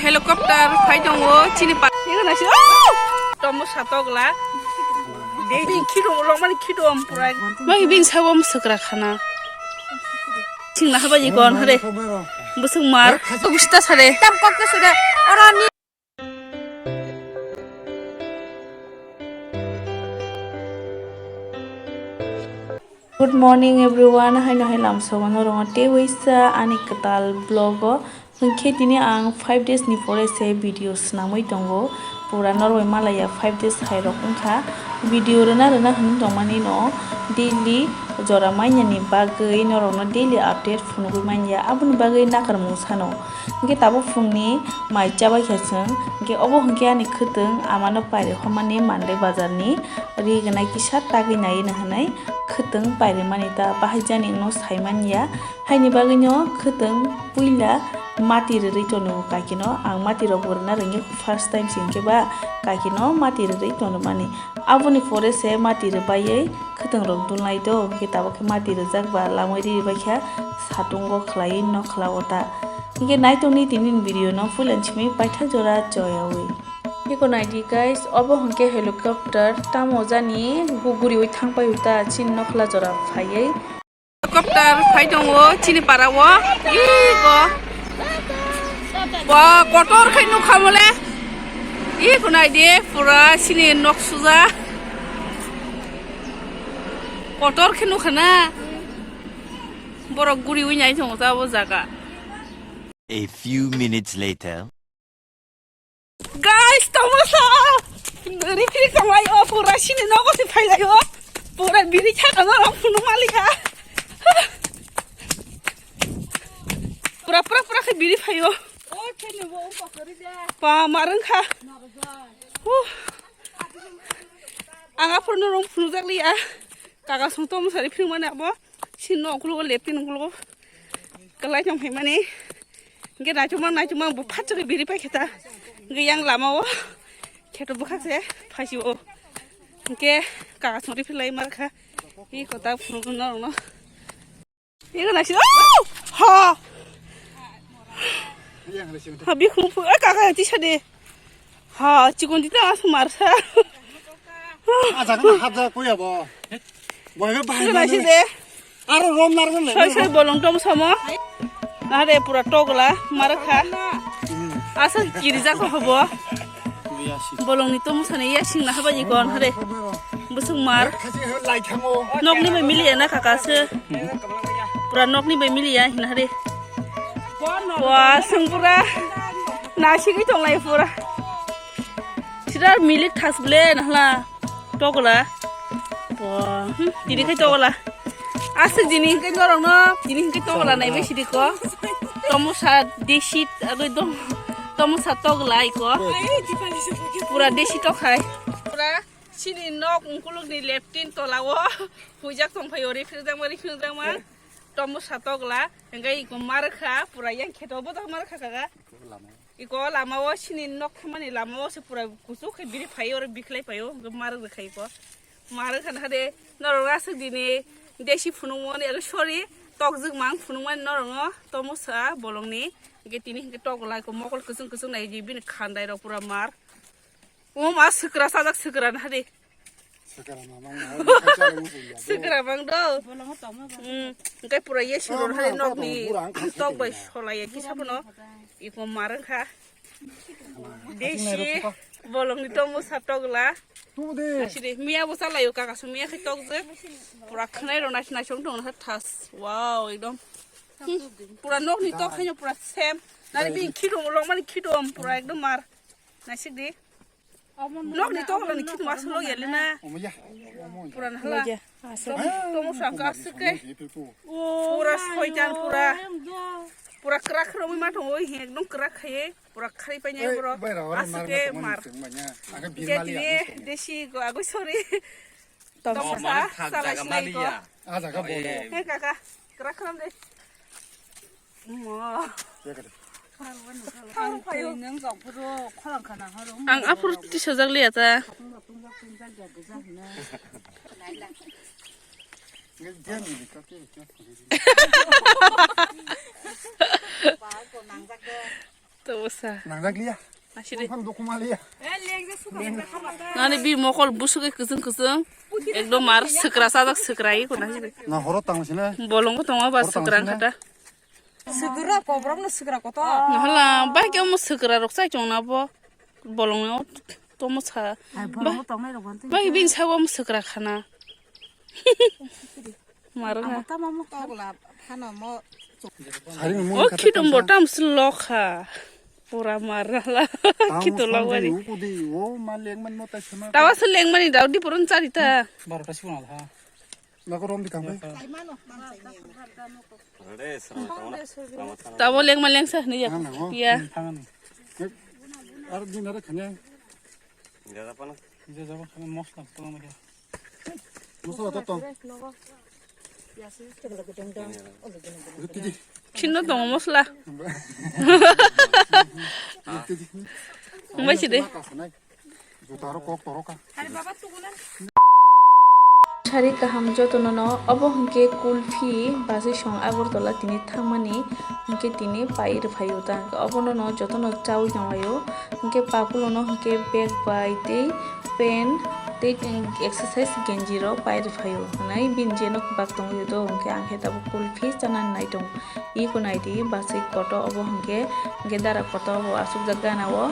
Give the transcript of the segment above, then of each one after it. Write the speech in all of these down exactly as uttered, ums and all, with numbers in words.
Helicopter phai tongo chini pa. Ego naisi. Tomo satokla. Dei bin khido lomani khido am purai. Mai bin sabo musukra khana. Chingna haba ji kon hare. Busuk mar. Busta sare. Tam kok ta sare. Ora ni. Good morning everyone, haino hai lamsogo norong tewaisa ani kwtal vlog o. Hwnkhe tini ang five days ni pore se video swnamwi tongo. Pura norwai malaya five days hai rok wngkha. Video rwna rwna hwnwi tongmani no daily jora mainani bagwi norokno daily update phunugwi manya, aboni bagwi nakarmung sano. Hwnkhe tabuk phungni mai chabaikha chwng, hwnkhe obo hwnkhe ani khwtwng amano pairwi hormani Mandai bazarni ri gwnai kisa tagwi nai hwnwi khwtwng pairwi mani ta bahai jani wngno saimanya. Haini bagwino khwtwng puila mati rwrwi tongo kakino, ang mati rok bo rwna rwngya first time se hwnkhe ba kakino mati rwrwi tonmani. Aboni pore se mati rwbaiwi khwtwng rok dulnai do, hwnkhe tabuk khe mati rwjak ba lamwi ri baikha satungo khlaiwi nokla o ta. Hwnkhe naitongni tini ni video no puila simi paitha jora choyawi. Iko naidi guys, obo hwnkhe helicopter tamo jani guguriwi thangpai uta chini nokla jora phaiwi. Helicopter phai tongo chini para o. Iko. Ba kotor khai nukha mole. Iko naidi pura chini nok suja. Kotor khe nukha na. Borok guriwi nai tongo ta o jaga. A few minutes later. Guys, tomosa! Ripri tonglaio, pura chini nogo se phailaio. Pura biri kha kano rok phunu maliya. Pura, pura, pura khe biri phaio. Pa, marwng kha. Huh. Ang aphuru no rong phunu jak liya. Kaka song tomosa ripri mane abo. Chini nok ukologo lepin ukologo kwlai tong phaimani. Hwnkhe naitukma naitukma bo phatchukgwi biri paikha ta. Hwnkhe yang lama o kheto bwkhak se phaisio. Hwnkhe kaka song riphi lai markha. Iko ta phunukgwi norokno. Iko naisi. Oh! Ha! Ha, bikhung phu-, eh, kaka, tisa de. Ha, chikon tita aswk marsa. Ah, jaga na hap jaga kuya bo. Boy, boy, bahai. Iko naisi de. Aro rom nar gon le. Soi, soi, bolong tom samo. Nare pura togla, markha. Hmm. Asa kiri jako hobo. Bolong ni tom sani ya sing na haba ikon hare. Busuk mar. Khasi lai thango. Nokni bai miliya na kaka se. Pura nokni bai miliya hina hare. Wa sung pura. Nasigwi tonglai pura. Sida milik thas ble nahla. Togla. Wa, hmm, tini khai togla. Aswk dini hwnkhe norokno, dini hwnkhe togla naibai sidi ko. Tomosa desi, abo dong, tomosa togla iko. Pura desi tokhai. Pura chini nok ungkulukni leptin tolao huijak tongphaio, rikhijakma, rikhijakma. Tomosa togla, hwnkhe iko markha, pura yang kheto bodo markha kaka. Iko lama o chini nok thangmani lama o se pura kuchuk khe biri phaio, oro bikhlai phaio, hwnkhe marwk rwkha iko. Marwk kha naha de, norok aswk dini desi phunukmani, alo sorry, tokjwk mang phunukmani norokno, tomosa bolongni, hwnkhe tini hwnkhe togla iko mokol kwchwng kwchwng nai di, bini khandai rok pura mar. O ma swkra sajak swkra naha de. Swkra mamang na, swkra mang do. Bolongo tongma ba. Hmm, hwnkhe pura ye siro hai nokni tok bai solai ya kisa bono. Iko marwng kha. Desi bolongni tomosa togla. Asiri miya bo salayo kaka so miya khe tokjak. Pura khwnai rok nai nai song tong thas. Wow, ekdom. Hmm, pura nokni tok haino pura sem. Nari bin khidom longmani khidom pura ekdom mar. Naisik di. Nokni tokla ni khitma aswk lok ya lina. Omo ya. Omo ya. Pura na hala. Lok ya, aswk. Tomo, tomo sangka aswk ke. Pura soitan pura. Pura kwrak romwi ma tongo, ekdom kwrak khaiye. Pura khari painai borok. Aswk ke mar. Hwnkhe tini desi go agoi sorry. Tomo sa salai sinai ko. Ah, jaga bono. He kaka, kwrak khram de. Ang aphuru tisajak liya ta. To bwsa. Nangjak liya. Aside. Phang dokuma liya. Nani bi mokol busugwi kwchwng kwchwng. Ekdom mar swkra sajak swkrai ko nasi. Na horo tang sina. Bolong ko tongo ba swkra khata. Swkra ko, borok no swkra ko to. Nahala, bai ke mo swkra rok chai chong na bo. Bolong no tomo sa. Hai bolong tongnai rok ban. Bai bin sa bo mo swkra khana. Marwng ha. Amo tamo mo togla phano mo. Saring mo. O khitum bo tam slokha. Pura marala. Khitu logwari. Ukudi o ma lengman mo tai sema. Tawa se lengmani daw di puron charita. Barota sibon ha. Nako rom di kangpai. Tabo lengma lengsa ni ya. Nang, nang, oh. Ya. Ar din ada khanya. Dia apa na? Dia apa khanya mosla tolong dia. Mosla to tong. Tidi. Chino tong mosla. Tidi. Ngai si de. Juta ro kok toro ka. Sari kaham jotono no, obo hwnkhe kulfi bachwi song Agartala tini thangmani hwnkhe tini pai rwphaio ta hwnkhe obono no jotono chaui tonglaio hwnkhe papulono hwnkhe bag bai tei pant tei exercise genji rok pai rwphaio hwnwi bini jeno kwbak tongwio do hwnkhe ang khe tabuk kulfi chanani nai tongo. Iko naidi bachwi koto obo hwnkhe, hwnkhe dara koto obo achukjak gana o.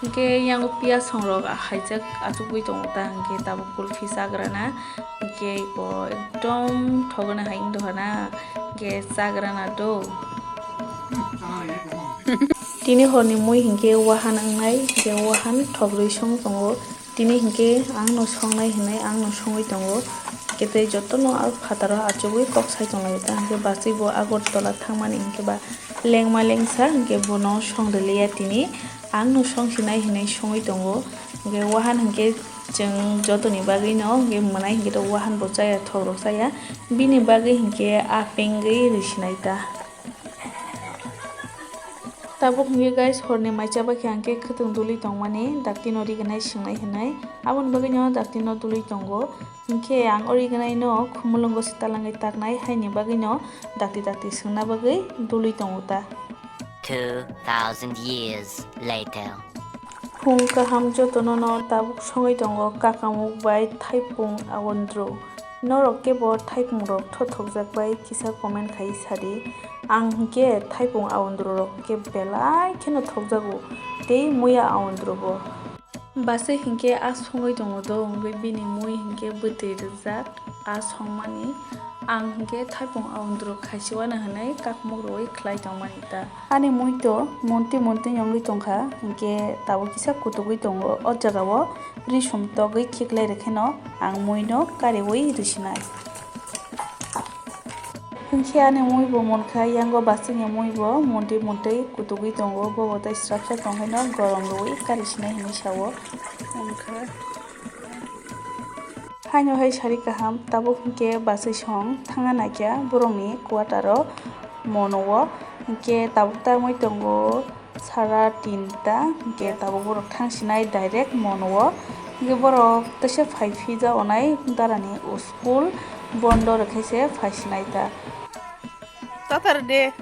Hwnkhe yango piyaj songrok haijak achugwi tongo ta hwnkhe tabuk kulfi chagrana. Hwnkhe iko ekdom thogna hai wng dohana hwnkhe chagrana do. Tini horni mui hwnkhe wahan wngnai hwnkhe wahan thogrwi song tongo. Tini hinkhe ang no songnai hinwi ang no songwi tongo. Hwnkhe tei jotono ah phataro achugwi kok sai tonglaio ta. Hwnkhe bachwi bo Agartala thangmani hinkhe ba lengma lengsa hinkhe bono song rwliya tini. Ang no song sinai hinwi songwi tongo. Hwnkhe wahan hinkhe chwng jotoni bagwi no hwnkhe mwnai hinkhe to wahan bo chaya thokrok chaya. Bini bagwi hinkhe ah pengwi rwi sinai ta. Tabuk hwnkhe guys, horni mai chaba khe ang khe khwtwng dulwi tongmani, dakti no rignai swngnai hinwi. Aboni bagwi no dakti no dulwi tongo. Hinkhe ang o rignai no khumulwngo se talangwi taknai, haini bagwi no dakti dakti swngna bagwi dulwi tongo ta. Two thousand years later. Phung kaham jotono no tabuk songwi tongo kakamuk bai thaipung awandru. Norok kebo thaipungrok thothokjak bai kisa comment khai sadi. Ang hinkhe thaipung awandrurok khe belai kheno thokjago tei muya awandrubo. Bachwi hinkhe a songwi tongo do wngwi bini mui hinkhe bwtwi rwjak a songmani. Ang hinkhe thaipung awandru khaisiwano hwnwi kakmuk rwui khlai tongmani ta. Ani mui to monti monti wngwi tongkha hinkhe tabuk kisa kutugwi tongo o jagao. Risum togwi khiklai rwkheno ang muino kariui risinai. Hinkhe ani muibo munkha, yango bachwini muibo muntwi muntwi kutugwi tongo, bobo tei srapsa tongkhaino gorom rwui karisinai hinwi sao. Wngkha. Haino hai sari kaham, tabuk hinkhe bachwi song thangna naikha borokni quarter o mono o, hinkhe tabuk tangwi tongo. Sara tinta, hwnkhe tabuk borok thang sinai direct mono o. Hwnkhe borok teisa phai phija onai darani school bondo rwkhe se phai sinai ta. Tatar de.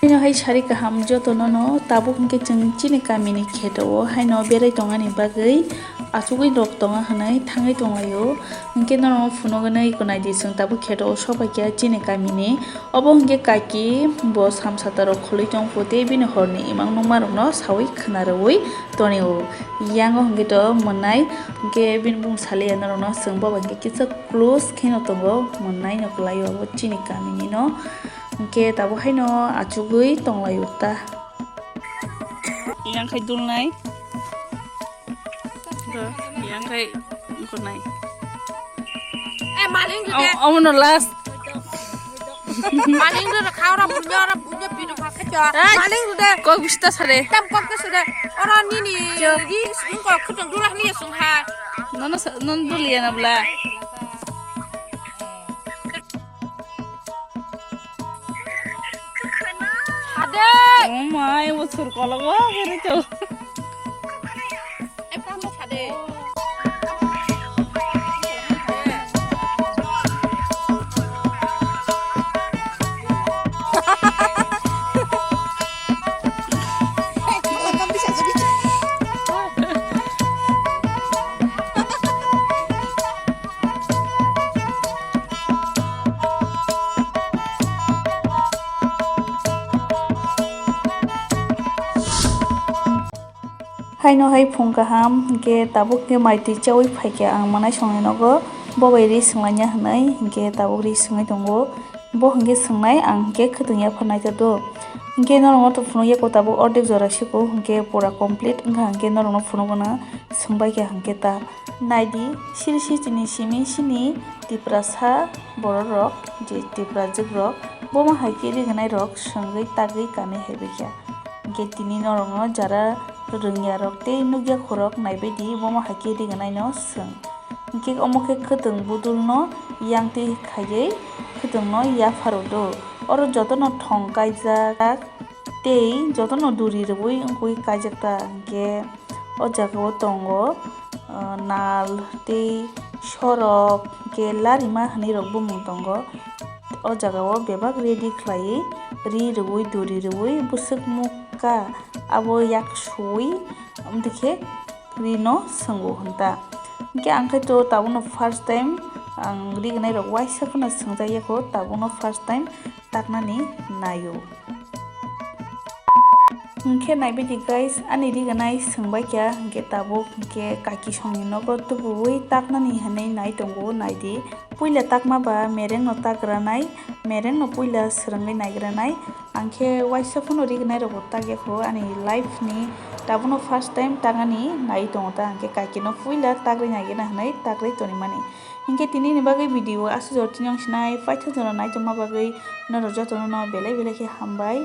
Haino hai sari kaham jotono no tabuk hwnkhe chwng chini kamini kheto o haino berai tongani bagwi achugwi rok tongo hwnwi thangwi tonglaio. Hwnkhe norokno phunugwi nai iko naidi chwng tabuk kheto o sobaikha chini kamini. Obo hwnkhe kaki bo samsata rok khulwi tongkho tei bini horni imang nukma rokno sawi khna rwui tonio. Yango hwnkhe to mwnai hwnkhe bini bung saliya norokno chwng boba hwnkhe kisa close kheno tongo mwnai no kwlaio obo chini kamini no hwnkhe tabuk haino achugwi tonglaio ta. Yang khai dulnai. Yang kai ko nai. Eh, maling tu deh. Omo no last. Maling tu kau orang punya, orang punya pintu pakai tu. Maling tu deh. Kau bisa sare. Tam kau tu sudah. Orang ni ni. Di sungkau kudung dulu ni sungha. Nono nono dulu ya nabla. Oh my, bo sur kolok bo, bini to. Haino hai phung kaham, hwnkhe tabuk khe mai twi chaui phaikha ang mwnai songni nogo, bo bai ri swnglaina hwnwi, hwnkhe tabuk ri swngwi tongo. Bo hwnkhe swngnai, ang hwnkhe khwtwng yapharnai ta do. Hwnkhe norokno to phunuk yako tabuk ordek jora siko, hwnkhe pura complete wngkha, hwnkhe norokno phunukgwno swngbaikha hwnkhe ta. Naidi, siri sitini simi sini Tiprasa bororok, je Tiprajwkrok, bomo hai khe rignai rok swngwi tagwi kanwi haibaikha. Hwnkhe tini norokno jara rwngya rok tei nukya khorok naibaidi bomo hai khe rignaino swng. Hwnkhe omo khe khwtwng budulno yang twi khaiwi khwtwngno yapharo do. Oro jotono thong kaijak tei jotono duri rwui wngwi kaijak ta. Hwnkhe o jagao tongo, ah, nal tei sorok, hwnkhe larima hwnwi rok bumung tongo. O jagao bebak ready khlaiwi ri rwui, duri rwui, bwswk mukha abo yak suwi, amtwi khe rino swngo hwn ta. Hwnkhe ang khe to tabukno first time, ang rignai rok waisa phano swngjak yakho, tabukno first time taknani naio. Hwnkhe naibaidi guys, ani rignai swngbaikha, hwnkhe tabuk hwnkhe kaki songni nogo tubuwi taknani hwnwi nai tongo, naidi. Puila takma ba merengno takgranai, merengno puila swrwngwi naigranai. Ang khe waisa phano rignai rokbo takya kho ani life ni, tabukno first time taknani nai tongo ta, ang khe kakino puila tagri naigena hwnwi tagri tonimani. Hwnkhe tini ni bagwi video aswk jora tini ang sinai, paithago jora naitongma bagwi norok jotono no belai belai khe hambai.